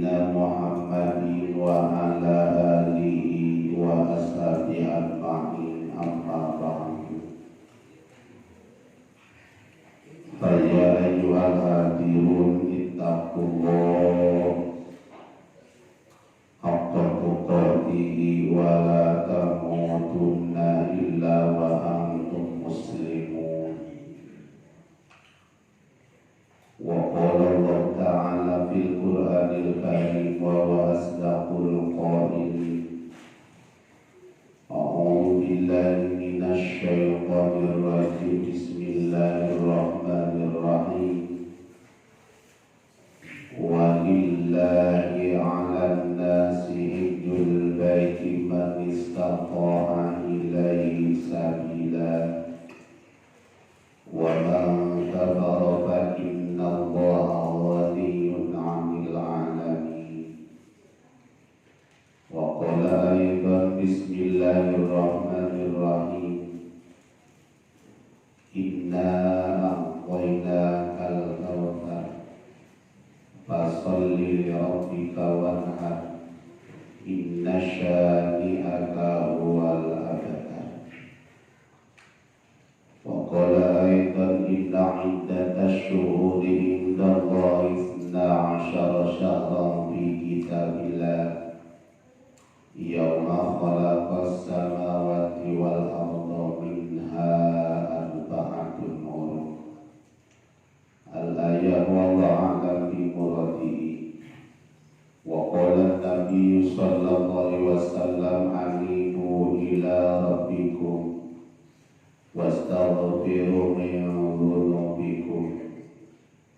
Sayyidina Muhammadin wa ala alihi wa ashabihi ajma'in, amma ba'du. Fa ya ayyuhal hadirun ittaqullah haqqa tuqatihi wa la tamutunna illa wa antum muslimun. Wa qala Allah ta'ala fil Qur'anil Karim wa huwa asdaqul qailin. A'udzu billahi minasy syaithanir rajim. Bismillahirrahmanirrahim. Walillahi 'alan nasi hajjul baiti man istata'a ilaihi sabila wa man kafara fa innallaha ghaniyyun 'anil 'alamin. Wa qala aidan bismillahirrahmanirrahim. Inna a'tainakal kautsar fasalli li rabbika wanhar inna syani'aka huwal abtar. Wa qala aidan inna iddatash shuhuri indallahi 12 syahran fi kitabillah yauma khalaqas samawati wal arda minha arba'atun hurum. Al-ayah wallahu a'lam bi muradihi. Wa qala an-nabiy sallallahu alaihi wasallam anibu ila rabbikum wastaghfiru min dhunubikum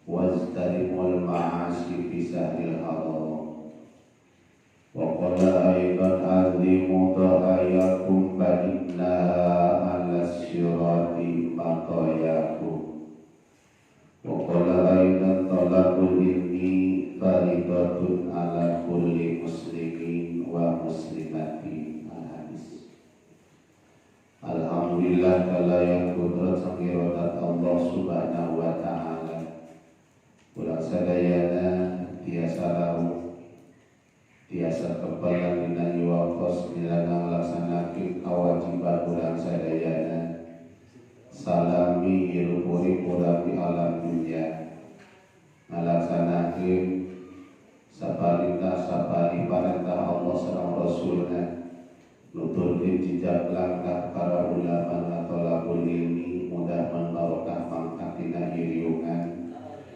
wajtanibul ma'asi fi sahril haram. Wa qala aidan azimu dhahayakum fa innaha 'ala sirati matayakum. Wa qala aidan talabul ilmi faridatun 'ala kulli muslimin wa muslimatin. Al-hadis. Alhamdulillah kalayan kudrat sangirodat Allah subhanahu wa ta'ala. Urang sadayana tiasa rawuh, tiasa kepelan dina iwakos milana ngalaksanakeun kawajiban urang sadayana. Salami hirup urip urang di alam dunia ngalaksanakeun saparintah sapari parentah Allah sareng Rasulna, nuturkeun jejak langkah para ulama ngatolabul ilmi, mudah barokah mangkat dina iriungan.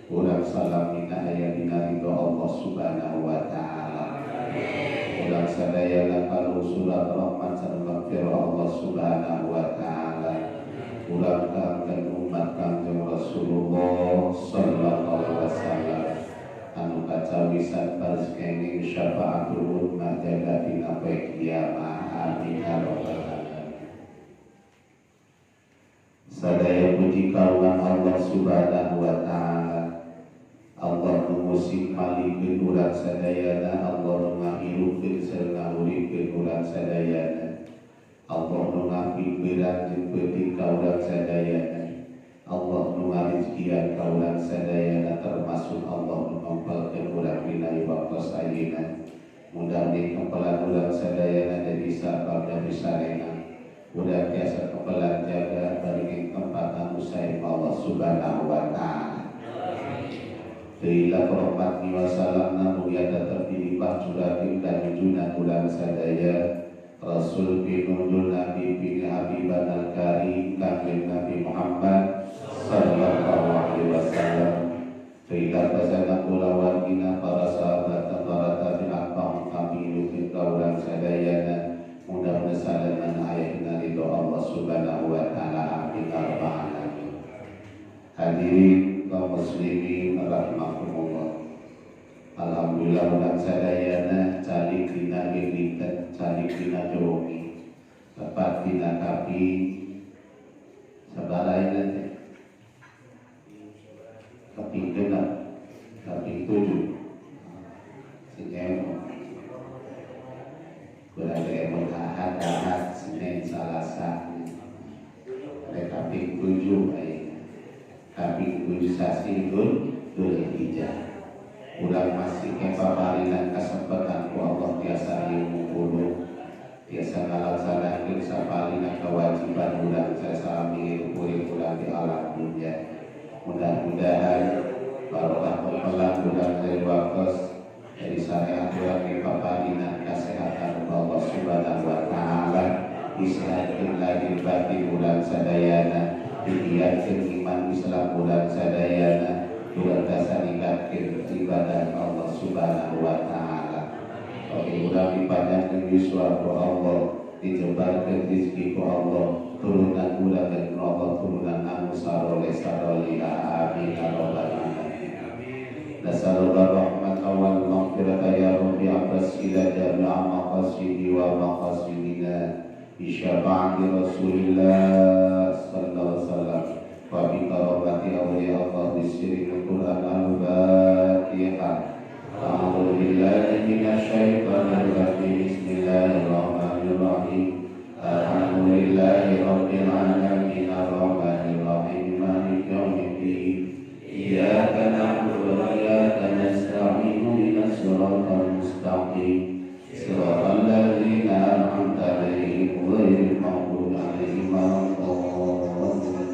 Urang salamina aya dina ridho Allah subhanahu wa ta'ala. Urang sadayana kalau surat rahmat sareng magfirah Allah subhanahu wa ta'ala. Urang kangjeng umat Kangjeng Rasulullah sallallahu alaihi wasallam anu kacawisan baris kenging syafaatul ummah jaga dina poe kiamat. Amin ya rabbal alamin. Sadaya puji kagungan Allah subhanahu wa ta'ala. Allah nu musik malikeun urang sadayana, Allah nu ngahirupkeun sareng ngahuripkeun urang sadayana, Allah nu ngapimpiran jeung peuting ka urang sadayana, Allah nu ngarizkian ka urang sadayana, termasuk Allah nu ngempelkeun urang dina waktos ayeuna. Mudah di kempelan urang sadayana jadi sabab dari sarena urang tiasa kempelan jaga baringin tempat anu sae Allah subhanahu wa ta'ala. Terilah rahmat wa salamna mugia tetap dilimpah curatin dan junjungan urang sadaya Rasul pinunjul Nabi bin Habiban al-Karim Kangjeng Nabi Muhammad sallallahu alaihi wasallam. Terilah basana kulawargina para sahabat dan para tabi'at kami lukin ka urang sadayana mudah mudahan ayatna ridho Allah subhanahu wa ta'ala. Amin ya rabbal alamin. Hadirin kaum muslimin rahimakumullah. Alhamdulillah urang sadayana calik dina dinten, calik dina jomi, tepat dina kaping sabaraha teh? Kaping 6, kaping 7. Sing emot. Kurang emot Ahad, Ahad, Senin, Salasa. Ada kaping 7 ayeuna. Kaping 7 sasi Dzulhijjah. Urang masih kepaparina Barokah pepelan urang dari waktos dari syariat urang dipaparinan kasehatan Allah Subhanahu wa taala. Disehatkeun lahir batin urang sadayana, digiatkeun iman Islam urang sadayana, urang kasaningkatkeun ibadah Allah Subhanahu wa taala. Oke, urang dipanjangkeun yuswa ku Allah, dijembarkeun rezeki ku Allah, turunan urang dan Allah turunan anu saroleh sarolihah. Amin ya rabbal alamin. Nasallallahu rahmata wal maghfirata ya rabbi abbas ila jami'a maqasidi wa maqasidina bi syafaati Rasulillah sallallahu alaihi wasallam wa bi karamati awliya Allah bi sirri Quran al-Fatihah. A'udzu billahi minasyaitonir rajim. Bismillahirrahmanirrahim. Alhamdulillahi rabbil alamin arrahmanir rahim maliki yaumiddin. Iyyaka na'budu wa iyyaka nasta'in ihdinas siratal mustaqim. Siratal ladzina an'amta 'alaihim ghairil maghdubi 'alaihim waladdallin.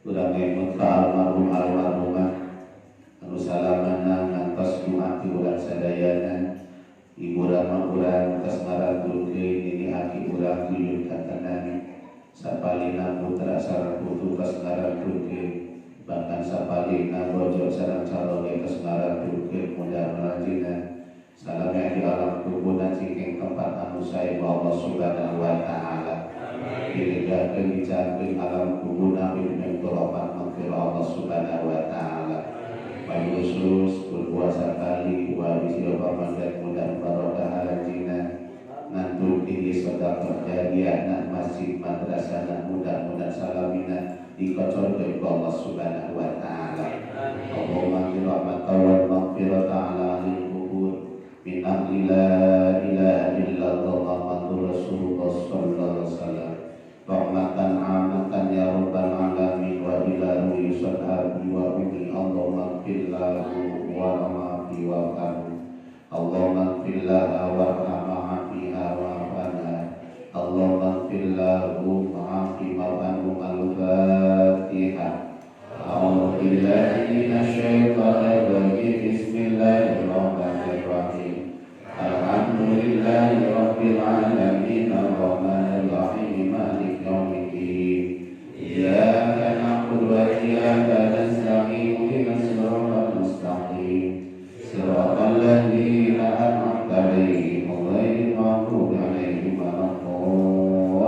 Urang ngemut ka almarhum almarhumah anu salamana ngantos doa ti urang sadayana. Ibu rama urang tos ngaranturkeun nini aki urang tuyun katenan sapalina putra sareng putu tos ngaranturkeun bahkan sapalina bojo sareng caroge tos ngaranturkeun mudah melanjina salamnya di alam kubur cingkeng tempat anu sae Allah Subhanahu wa taala. Dilegakeun dicakeun alam kubur nabi rahmat maghfirah Allah Subhanahu wa taala. Khusus berpuasa kali wa bisi mandat mudah barokah alanjina ngantuk ini sedekah jariah nak masjid madrasah nak mudah-mudah salamina dikocorkeun ku Allah Subhanahu wa taala. Allahumma rahmatan wal maghfirata ala ahli kubur min ahli la ilaha illallah Muhammadur Rasulullah sallallahu alaihi wasallam. Rahmatan amatan ya rabbal alamin wa ila ruhi sahabi wa ummi Allahumma ighfir lahu warhamhu warhamhu Allahumma ighfir laha warhamha fiha wa'fu Allahumma ighfir lahu wa'afi ma'anhum. Al-Fatihah. A'udzu billahi minasyaitonir rajim. Bismillahirrahmanirrahim. Alhamdulillahi rabbil alamin arrahmanir rahim maliki yaumiddin. Iyyaka na'budu wa iyyaka nasta'in ihdinas siratal mustaqim. Siratal ladzina an'amta 'alaihim ghairil maghdubi 'alaihim waladdallin.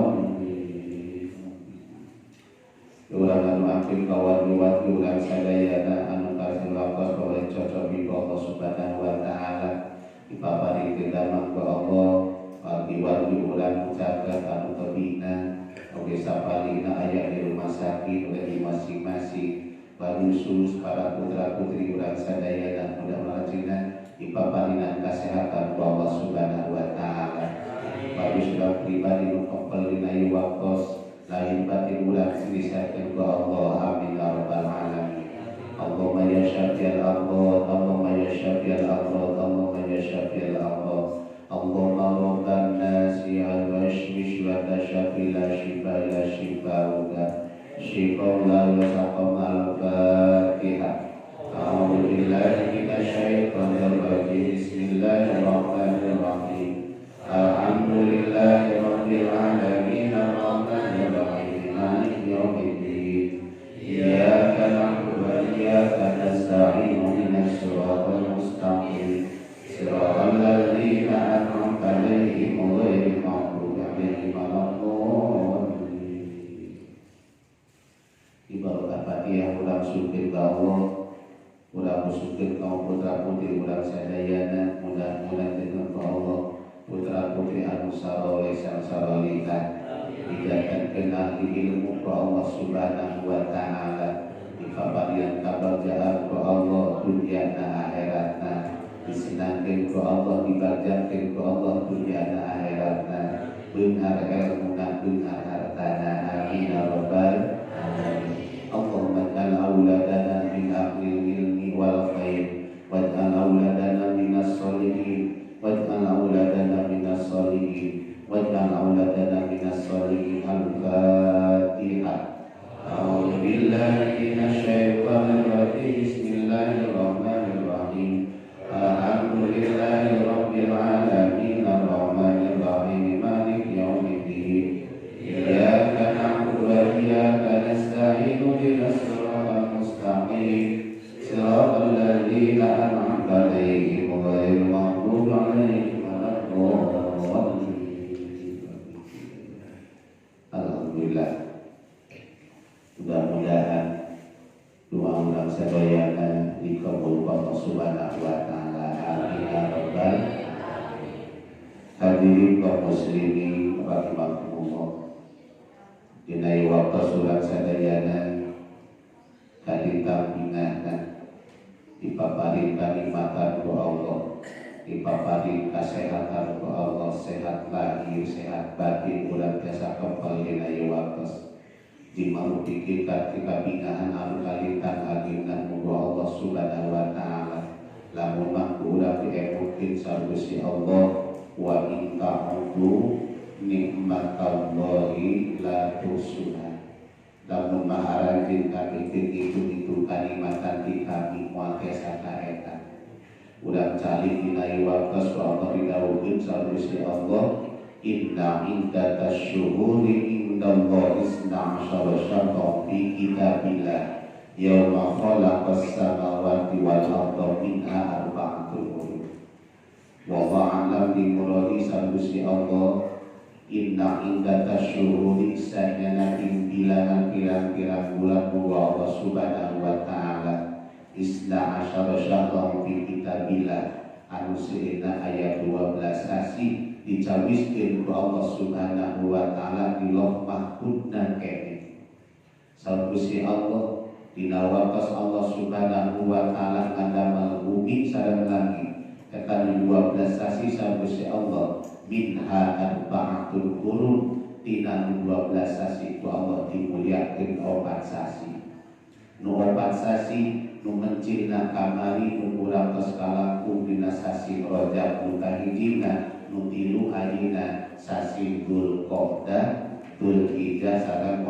Urang anu akhir kawargi-wargi urang sadayana anu kasih waktos boleh cocok bi Allah Subhanahu wa taala. Dipaparikeun damang ku Allah wargi-wargi urang caket anu tebina oge sapalina aya di rumah sakit oleh di masing-masing khusus para putra putri urang sadayana mudah-mudahan dipaparinan kesehatan ku Allah Subhanahu wa taala. Bagi sudah pribadi nu kempel dina ieu waktos lahir batin urang disehatkeun ku Allah. Amin ya rabbal alamin. Allahumma ya syafi'al amrad, Allahumma ya syafi'al amrad, Allahumma ya syafi'al amrad. Allahumma rabban nasi washfi wa tashafi la shifa illa shifauka shifa la yasaqam. Al-Fatihah. A'udzu billahi minasyaitonir rajim. Bismillahirrahmanirrahim. Alhamdulillahi rabbil alamin arrahmanir rahim maliki yaumiddin. Iyyaka na'budu wa iyyaka nasta'in ihdinas siratal mustaqim. Siratal ladzina an'amta 'alaihim ghairil maghdubi 'alaihim waladdallin. Ibarat Fatihah urang syukur ka Allah, urang syukur ka putra putri urang sadayana, mudah-mudahan dengan ka Allah putra putri anu saroleh sareng sarolihah dijatankeun ahli ilmu ku Allah Subhanahu wa taala, dipaparian kabagjaan ku Allah dunya na akhiratna, disenangkeun ku Allah, dibagjakeun ku Allah dunya na akhiratna, beunghar ilmuna beunghar hartana. Amin ya rabbal alamin. Allahumma ij'al auladana min ahli ilmi wal khair waj'al auladana minas sholihin waj'al auladana minas sholihin waj'al auladana minas sholihin. Al-Fatihah. A'udzu billahi minasyaitonir أنعمت عليهم غير المغضوب عليهم ولا الضالين. Alhamdulillah. Mudah-mudahan doa urang sadayana dikabul Allah Subhanahu wa taala. Amin ya rabbal. Hadirin kaum muslimin rahimakumullah. Dina waktu urang sadayana kalintang bingahna dipaparin kanikmatan ku Allah, dipaparin kesehatan ku Allah, sehat lahir, sehat batin, urang tiasa kempel dina ieu waktos. Dimarupikeun kabingahan anu kalintang agengna muga Allah Subhanahu wa taala lamun mah ku urang diemutkeun sareng Gusti Allah, wa in ta'uddu nikmatallahi la tuhsuha. Lamun mah aranjeun kabeh hitung-hitung kanikmatan ti kami moal tiasa kaeta. Urang calik dina ieu waktos ku Allah didawuhkeun sareng Gusti Allah, inna iddatasyuhuri indallahi isna asyara syahran fi kitabillah yauma khalaqas samawati wal arda minha arba'atun hurum. Wallahu a'lam bi muradi sareng Gusti Allah, inna iddatasyuhuri sanyana ing bilangan pirang-pirang bulan muga Allah Subhanahu wa taala isna asyara syahran fi kitabillah anu seuna aya 12 sasi dicawiskeun ku Allah Subhanahu wa taala di Lauh Mahfudna kene. Saur Gusti Allah dina waktos Allah Subhanahu wa taala ngadamel bumi sareng langit eta di 12 sasi saur Gusti Allah minha arba'atul hurum tina 12 sasi ku Allah dimuliakeun 4 sasi. Nu 4 sasi nu mencilna kamari nu urang tos kalangkung dina sasi Rajab nu kahijina, nu tilu ayeuna sasi Dzulqa'dah, Dzulhijjah sareng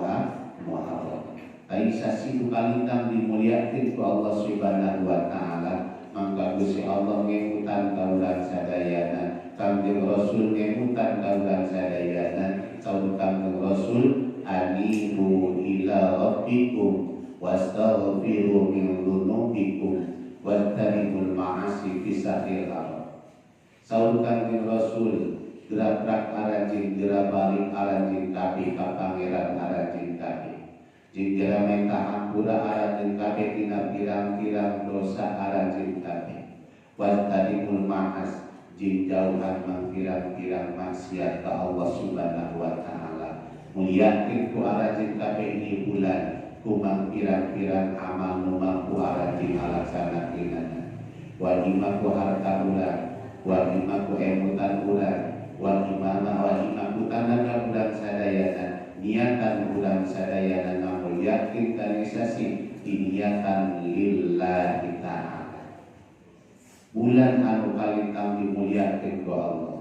Muharram. Ai sasi nu kalintang dimuliakeun ku Allah Subhanahu wa taala, mangka Gusti Allah ngemutan ka urang sadayana, Kangjeng Rasul ngemutan ka urang sadayana, saur Kangjeng Rasul anibu ila rabbikum wastaghfiru min dzunubikum wajtanibul ma'asi fi sahil haram. Saur Kangjeng Rasul gerak-gerak aranjeun gerak balik aranjeun kabeh ka pangeran aranjeun kabeh. Jeung geura menta hampura aranjeun kabeh tina pirang-pirang dosa aranjeun kabeh. Wajtanibul ma'as jeung jauhan mangpirang-pirang maksiat ka Allah Subhanahu wa taala. Muliakeun ku aranjeun kabeh ieu bulan kumang pirang-pirang amal nu mampu aranjeun ngalaksanakeunana. Wa ima ku harta urang, wa ima ku emutan urang, wa imama wa ima ku tanaga urang sadayana, niatan urang sadayana ngamuliakeun kana sasi diniatan lillahi ta'ala. Bulan anu kalintang dimuliakeun ku Allah.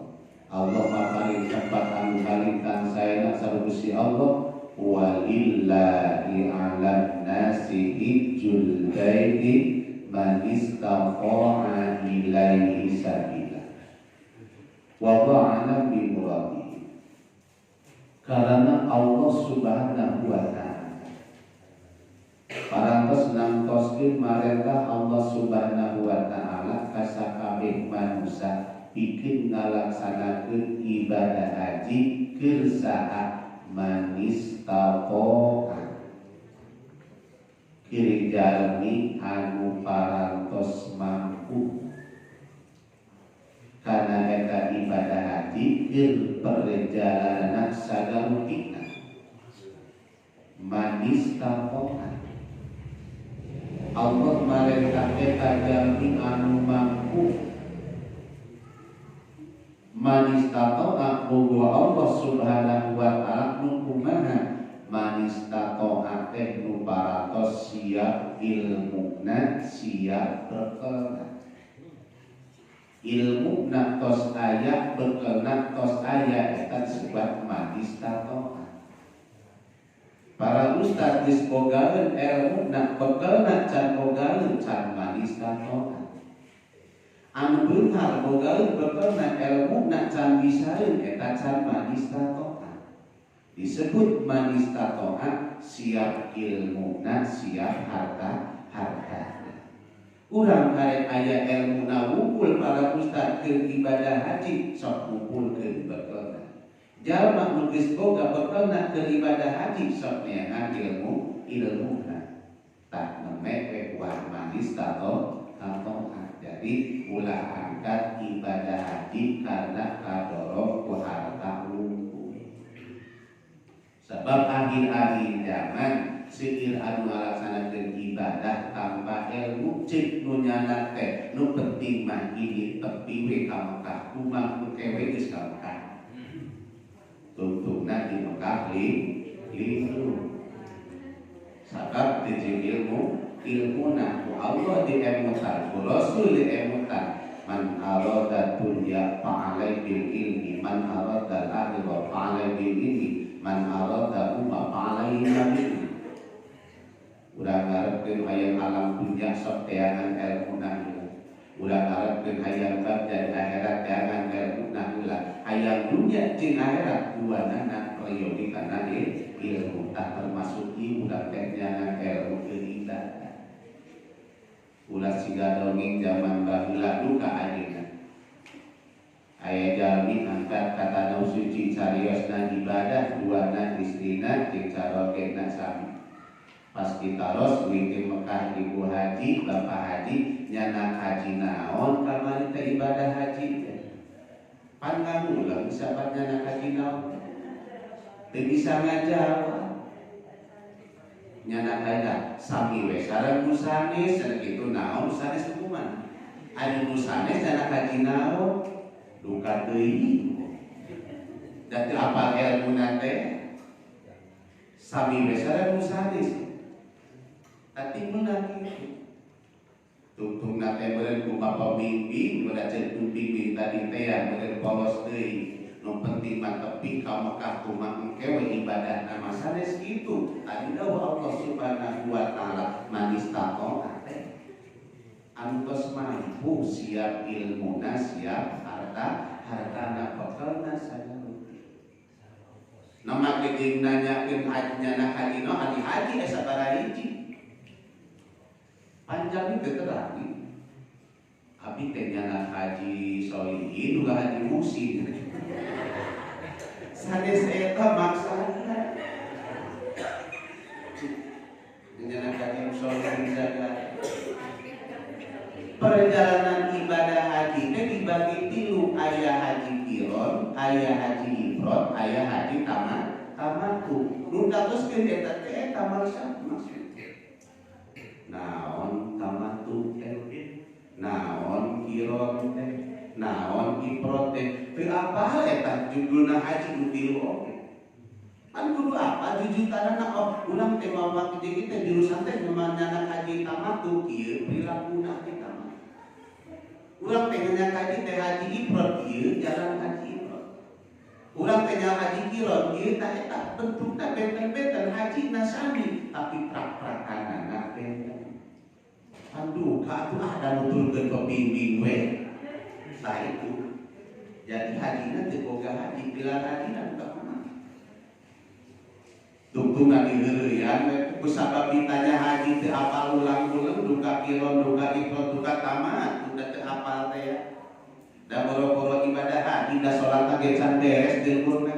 Allah maparin tempat anu kalintang saena sareng Gusti Allah, walillahi 'alan nasi hijjul baiti man istata'a ilaihi sabila. Wallahu a'lam bi muradihi. Karena Allah Subhanahu wa taala parantos nangtoskeun marentah Allah Subhanahu wa taala ka sakabeh manusa pikeun ngalaksanakeun ibadah haji keur saha manis tatoa kiri jalmi anu parantos mampu karena eta ibadah haji keur perjalanan sagarupina manis tatoa. Allah marentah eta jalmi anu mampu manis tatoa bogo Allah Subhanahu wa taala nu kumaha manis tatoa teh nu parantos siap ilmuna siap bekelna, ilmuna tos aya bekelna tos aya eta disebut manis tatoa. Para ustad geus bogaeun elmuna bekelna can bogaeun can manis tatoa. Anu beunghar bogaeun bekelna elmuna can bisaeun eta can manis tatoa. Disebut manis tatoa siap ilmuna siap harta harta. Urang karek aya ilmuna wungkul para ustad keur ibadah haji sok ngumpulkeun bekelna. Jalma nu geus boga bekelna keur ibadah haji sok neangan ilmuna. Tah neme we buah manis tato tato. Jadi ulah angkat ibadah haji karena kadorong ku harta wungkul. Sebab akhir-akhir zaman seueur anu ngalaksanakeun ibadah tanpa ilmu cek nu nyana teh nu penting mah ini tepi we ka Mekah kumaha nu kewe geus ka Mekah. Tungtungna di Mekah lindu. Sabab teu jeung ilmuna ku Allah diemutan, ku Rasul diemutan. Man arada dunya fa'alai bil ilmi, man arada al-akhirah fa'alai bil ilmi, man arada umma fa'alai bil ilmi. Urang ngarepkeun hayang alam dunya sok teangan ilmuna heula. Urang ngarepkeun hayang bagja di akhirat teangan ilmuna heula. Hayang dunya jeung akhirat duanana prayogi kana ilmu. Tah termasuk ieu urang teh neangan ilmu keur ibadah. Ulah siga dongeng zaman baheula duka ayeuna. Aya jalmi angkat ka tanah suci cariosna ibadah duana istrina jeung carogena sami. Pas ditaros wingking Mekah ibu haji, bapak haji, nyanak haji naon kamari teh ibadah haji teh. Pan ngamulang sahabat nyanak haji naon. Teu bisa ngajawab. Nyanak haji sami we sareng nu sanes cenah kitu naon sanes kumaha. Anu nu sanes nyanak haji naon duka teuing. Da teu apal ilmuna teh. Sami we sareng nu sanes. Tapi menang itu tungtung nate meureun ku pamimpin udah cek pemimpin tadi teh ya meureun polos deui nu penting mah tepi ka Mekah kumaha engke we ibadahna mah sanes kitu. Tadi dawuh Allah Subhanahu wa taala manis taqwa teh anu tos mampu siap ilmuna siap hartana bekelna sagala. Nama jeung nanyakeun hajinya haji no haji haji sabaraha hiji. Panjang itu terang. Abi teh nyana haji Solihin ulah haji Muhsin. Sanes eta maksana. Nyana haji Solihin sagala. Perjalanan ibadah haji teh dibagi tilu, aya haji qiron, aya haji ifrad, aya haji tamattu. Nu datoskeun eta teh eta maksud. Naon tamattu teh, naon qiron teh, naon ifrad teh, teu apal eta judulna haji nu tilu oge. Pan kudu apa jujutanana oh urang teh mawa jeung teh jurusan teh nyanak haji tamattu kieu prilakuna haji tamattu. Urang teh nyanak haji teh haji ifrad kieu jalan haji ifrad. Urang teh nyanak haji qiron kieu tah eta bentukna benten-benten haji sami tapi prak-prakanana benten. Aduh, atuh ada nuturkeun pembimbing we. Tah itu. Jadi hajina teu boga haji, gelar hajina buka kumaha. Tungtungan diheureuyan we ku sabab ditanya haji teu apal ulang-ulang duka qiron, duka ifrad, duka tamat, udah teu apal teh ya. Da boro-boro ibadah haji da salat ge can beres di lembur ge.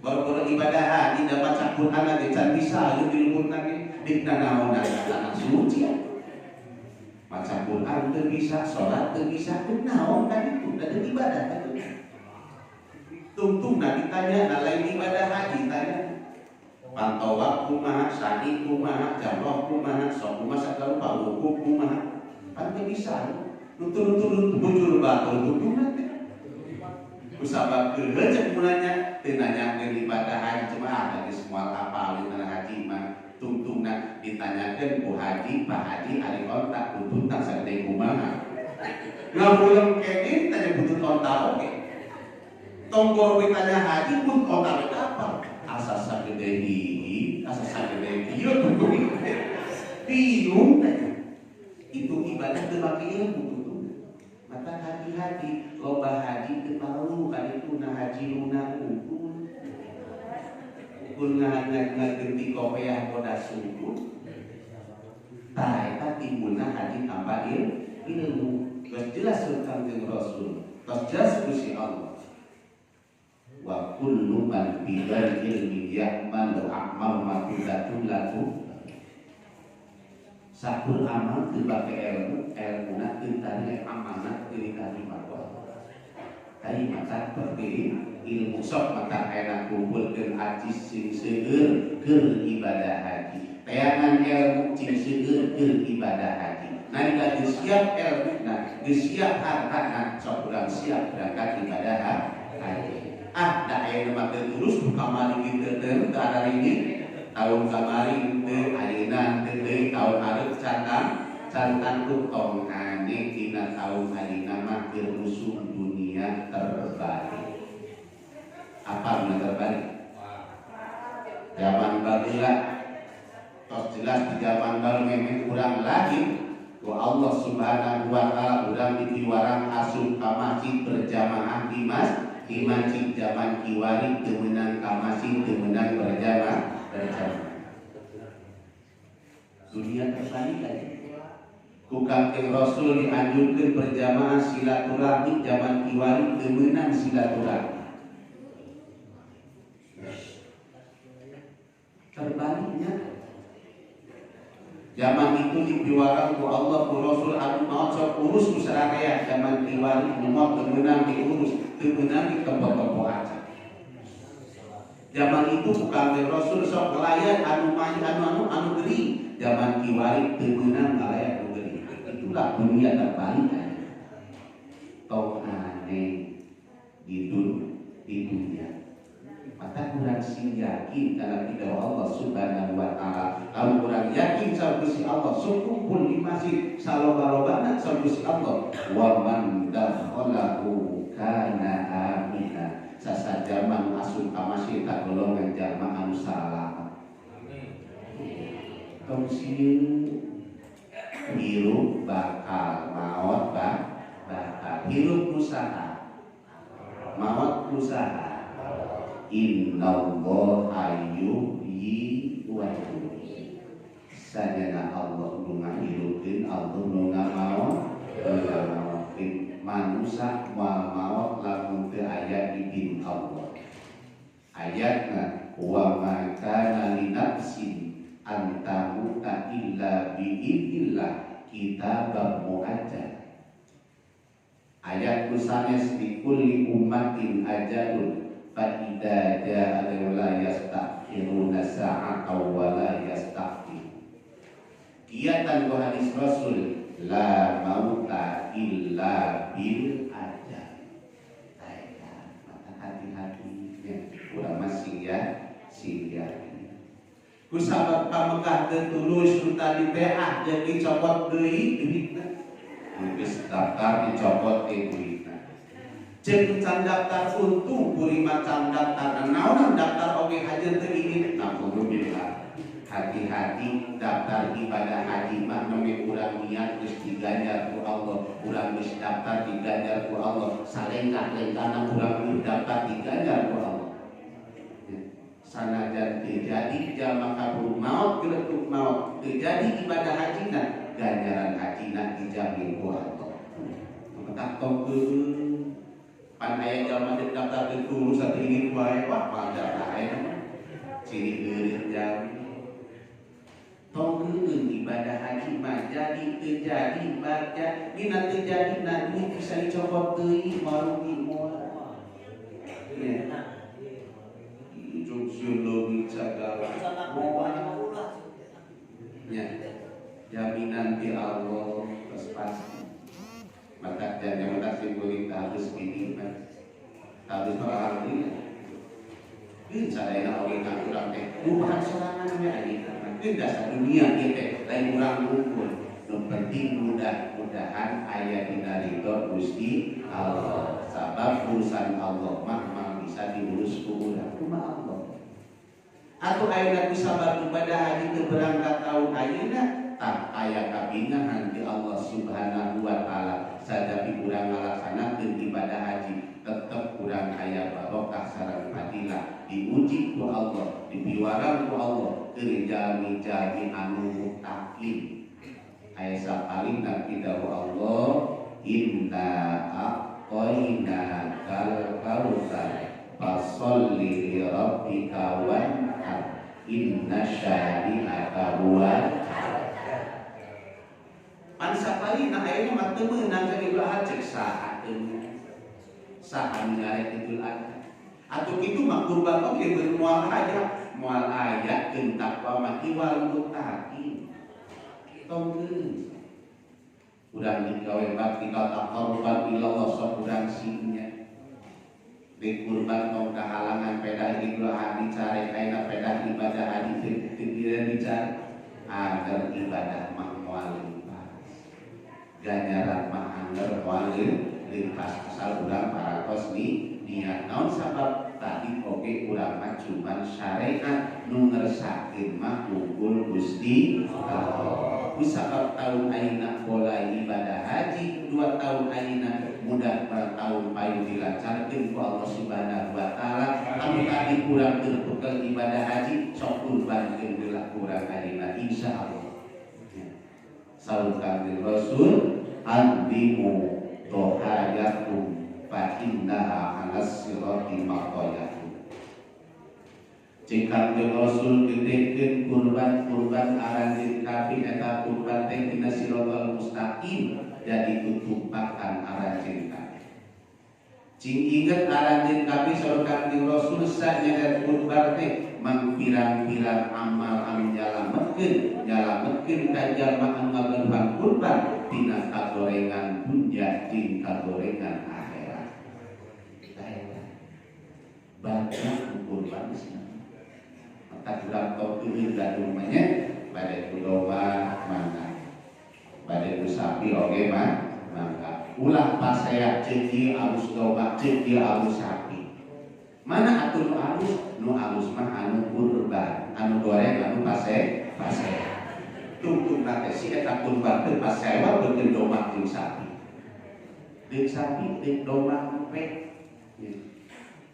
Boro-boro ibadah haji da maca Quran ge can bisa di lembur ge. Dikna naonan tanah suci ya. Maca Quran teu bisa, salat teu bisa, teu naon kan itu, da teu ibadah teh. Tungtungna ditanya, na lain ibadah haji tanya. Pantawaf kumaha, sa'i kumaha, jamroh kumaha, sok kumaha sagala rupa, wukuf kumaha. Pan teu bisa. Nutur-nutur bujur batur tungtungna teh. Kusabab keuleuh cek mulanya teu nanyakeun ibadah haji cuma ada geus moal apal di tanah haji mah. Tungtungna ditanyakeun ku haji, Pak Haji ari onta bututna sagede kumaha. Ngamuleung kene tanya butut onta oge. Tong boro ditanya haji pun onta we apal. Asa sagede hihi, asa sagede kieu tungtung. Bingung teh. Itu ibadah teu make ilmu tungtungna. Mata hati-hati loba haji teu parlu ka ditu na haji luna unggul. Ukur ngaganti kopiah bodas sungkul. Tah eta Eta timbulna haji tanpa ilmu. Geus jelas Kanjeng Rasul, geus jelas Gusti Allah. Wa kullu man bi ghairi ilmin ya'malu a'mal matudatun lahu. Sakur amal teu bake ilmu, ilmuna teu tari amanah teu ditarima ku Allah. Tadi mata seperti ilmu sok mata enak kumpulkeun acis sing seueur keur ibadah haji. Teangan ilmu sing seueur keur ibadah haji. Nalika geus siap ilmuna, geus siap hartana, sok urang siap berangkat ibadah haji. Ah, da ayeuna mah teu terus kamari kieu teu teu ada ini tahun kamari teu ayeuna teu deui tahun hareup cantang tong aneh dina tahun ayeuna mah keur musuh dunia terbalik. Apa dunia terbalik? Zaman baheula tos jelas di zaman baheula memang urang lahir ku Allah Subhanahu wa taala urang dipiwarang asup ka masjid berjamaah di masjid zaman kiwari teu meunang ka masjid teu meunang berjamaah. Dunia terbalik aja. Ku Kangjeng Rasul dianjurkeun berjamaah silaturahmi zaman kiwari teu meunang silaturahmi. Terbaliknya zaman itu dipiwarang ku Allah ku Rasul anu maot sok urus ku sararea zaman kiwari nu maot teu meunang diurus teu meunang ditempo-tempo aja. Zaman itu ku Kangjeng Rasul sok ngelayan anu mahi anu anu anu gering zaman kiwari teu meunang ngalayan anu gering. Itulah dunia terbalik aja. Tong aneh di dunia. Maka kurang sing yakin karena tidak Allah Subhanahu wa taala. Kalau kurang yakin sama Gusti Allah, sok kumpul di masjid saloba-lobana sama Gusti Allah. Wa man dakhalahu kana amina. Sasajaman asup ka masjid tak golongan jalma anu salamat. Tong sieun hirup bakal maot bakal hirup usaha maot usaha. Innallaha yuhyi wa yumiit. Sajana Allah nu ngahirupkeun, Allah nu ngamaotkeun. Manusa moal maot lamun teu aya izin Allah. Ayatna wa ma kana li nafsin an tamuta illa bi idznillah kitabam muajjal. Ayat sanes di kulli ummatin ajalun. Fa idza jaa la yastakhiruna sa'atan wa la yastaqdimun. Kiatan ku hadis Rasul la mauta illa bil ajal. Taekan mata hati-hatinya urang mah sing ya sing yakin. Ku sabab ka Mekah teu tulus nu tadi teh ah jadi copot deui duitna. Geus daftar dicopot deui duitna. Jeung can daftar untung kuring macam daftar naonan daftar oge haji teu ingin naudzubillah. Hati-hati daftar ibadah haji mah nembe urang niat geus diganjar ku Allah, urang geus daftar diganjar ku Allah, salengkah-lengkahna urang daftar diganjar ku Allah. Sanajan teu jadi jalma kaburu maot geletuk maot, teu jadi ibadah hajina, ganjaran hajina dijamin ku Allah. Maka tong pan aya jalma teu daftar teu tulus atuh ingin wae wah moal daftar aya ciri geureun jalmi. Tong geureun ibadah haji mah jadi teu jadi baca dina teu jadi na duit bisa dicopot deui moal rugi moal. Nya. Jung sieun sagala. Nya. Jaminan ti Allah geus pasti. Maka jangan mata simbolik harus gini mah harus alhamdulillah. Ini sadayana oge ka urang teh rupahan sorangan we ayeuna mah. Ieu dasar dunia ieu teh lain urang ngumpul. Nu penting mudah-mudahan aya dina ridho Gusti Allah. Sabab urusan Allah mah moal bisa diurus ku urang, kumaha Allah. Atuh ayeuna ku sabab ibadah haji teu berangkat taun ayeuna tak aya kabingahan di Allah Subhanahu wa taala. Sadapi urang ngalaksanakeun ibadah haji tetep urang aya barokah sareng fadilah, diuji ku Allah, dipiwarang ku Allah keur jalmi-jalmi anu muttaqin. Aya sapalihna pidawuh Allah, inna a'tainakal kautsar fasholli li rabbika wanhar inna syani'aka huwal. Pan sapalihna ayeuna mah teu meunang ka Idul Adha cek saha teu meunang. Saha nu nyarek Idul Adha. Atuh kitu mah kurban oge beureum moal aya, moal aya keun takwa mah iwal muttaqin. Tongkeun. Urang digawe bakti ka taqarruban ilallah sok urang singnya. Di kurban tong kahalangan pedah Idul Adha dicari ayeuna pedah ibadah haji teu dicari agar ibadah mah moal limpas. Ganjaran mah angger moal limpas asal urang parantos ni niat. Naon sabab tadi oge urang mah cuman syariat nu ngersakeun mah unggul Gusti Allah. Ku sabab tahun ayeuna pola ibadah haji 2 tahun ayeuna mudah tahun payu dilancarkeun ku Allah Subhanahu wa taala. Anu tadi urang keur bekel ibadah haji sok kurbankeun heula urang ayeuna insyaallah. Saur Kangjeng Rasul andimu dohayakum fa innaha 'alas sirati maqayakum. Cek Kangjeng Rasul gedekeun kurban-kurban aranjeun kabeh eta kurban teh dina siratal mustaqim jadi tutupakan aranjeun kabeh. Cing inget aranjeun kabeh saur Kangjeng Rasul sanyana kurban teh mangpirang-pirang amal anu nyalametkeun ka jalma anu ngagaduhan kurban tina kagorengan dunya jeung kagorengan akhirat. Banyak kurban sih. Maka urang tong teuing gaduh mah nya bade ku domba mangga. Bade ku sapi oge mah mangga. Ulah pasea ceuk ieu alus domba, ceuk ieu alus sapi. Mana atuh nu alus? Nu alus mah anu kurban, anu goreng, anu pasea. Tungtung teh si eta kurban teh pasewa beukeun domba jeung sapi. Jeung sapi jeung domba empe.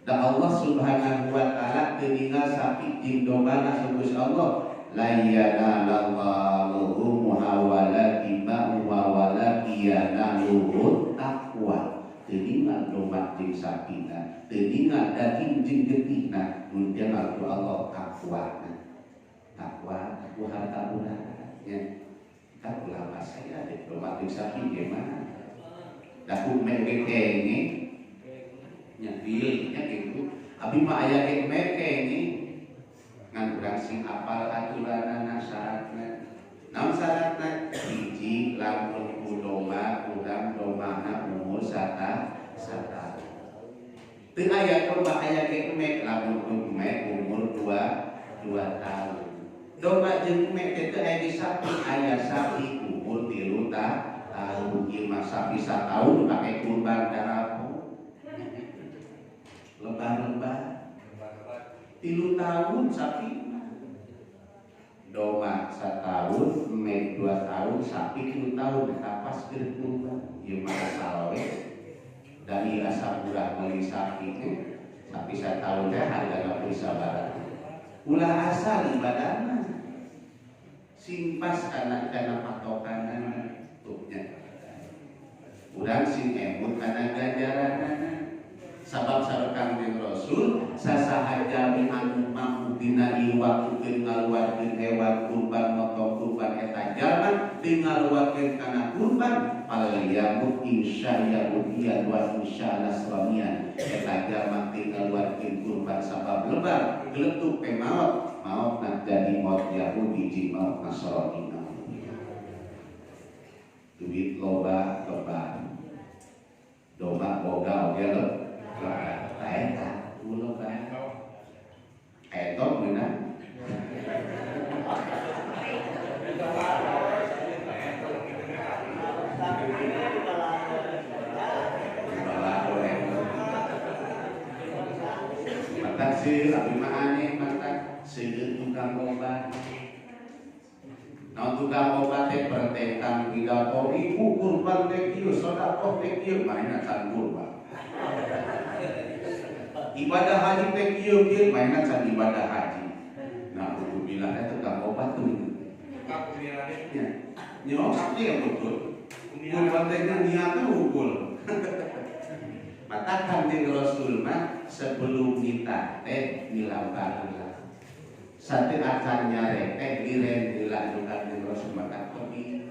Da Allah Subhanahu wa taala teu ningal sapi jeung dombana Gusti Allah la yanalallahu wala dima'uha wala yanaluhu taqwa. Teu ningal domba jeung sapina, teu ningal daging jeung getihna, mun ningal ku Allah taqwana. Takwa ku harta urang nya. Tak ulah saya dek domba jeung sapi ge mah. Da ku meh ge kenge nya nya gitu. Abi mah aya ge meh kenge ngan urang sing apal aturanana syaratna. Naon syaratna? Hiji lamun ku domba urang dombana umur sataun. Teu aya domba aya ge mek lamun ku mek umur 2 tahun. Domba jeung mek teh teu aya di sapi, aya sapi umur 3 tahun. Ieu mah sapi sataun pake kurban darapo. Lebar-lebar 3 tahun sapi domba 1 tahun, mek 2 tahun, sapi 3 tahun eta pas keur kurban. Ieu mah asal we dari asa murah meuli sapi teh. Sapi 1 tahun teh hargana sabaraha. Ulah asal ibadahna sing pas kana patokanana tuh nya. Urang sing emut kana ganjaranana. Sabab saur Kangjeng Rasul sasaha jalmi anu mampu dina ieu waktu teu ngaluarkeun hewan kurban motong kurban eta jalma teu ngaluarkeun kana kurban falyamut insya yahudiyan wa insya nasraniyan eta jalma teu ngaluarkeun kurban sabab lebar geletuk pe maot maot nah jadi maot Yahudi jeung maot Nasrani. Duit loba lebar domba boga oge lebar eta ulah bae eta meunang mata sih abi mah aneh mata seueur tukang obat. Naon tukang obat teh pertentang pidato ibu kurban teh kieu sedekah teh kieu mainna can kurban. Ibadah haji teh kieu kieu mainna can ibadah haji. Nah, alhamdulillah teh tukang obat tuh. Ya. Nyok, iya betul. Kurban teh niatnya hukul. Maka Kanjeng Rasul mah sebelum nitah teh dilampar heula. Sate acan nyarek teh liren heula nu Kanjeng Rasul, maka kopi.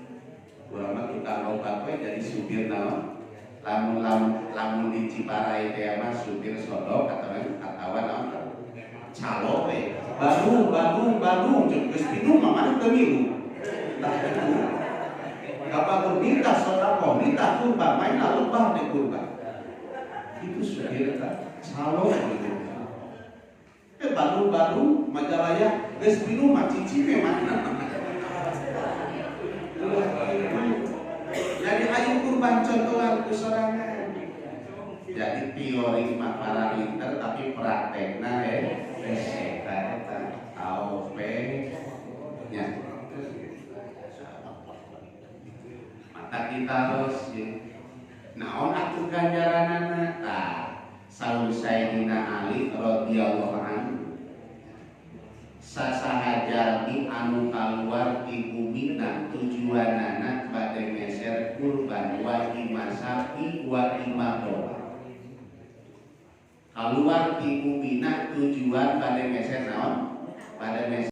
Urang mah tukang obat we jadi supir naon? Lamun lamun lamun di Ciparai teh mah supir sodok atau naon? Calo we. Bandung, Bandung, Bandung, jeung geus minum mah maneh teu milu. Tah kitu. Kapan minta sedekah, minta kurban, main lebah deh kurban. Itu supir eta calo gitu. Eh, Bandung, Bandung, Majalaya, geus minum mah cici we mana. Jadi ayo kurban contohan ku sorangan. Jadi teori mah para pinter, tapi praktekna hese eta AOP nya. Mata kita harus ya. Naon atuh ganjaranana? Tah, saur Sayyidina Ali radhiyallahu anhu, sasaha jalmi anu kaluar ti bumina tujuanana bade meser kurban, wa ima sapi wa ima domba. Kaluar ti bumina tujuan bade meser naon? Bade meser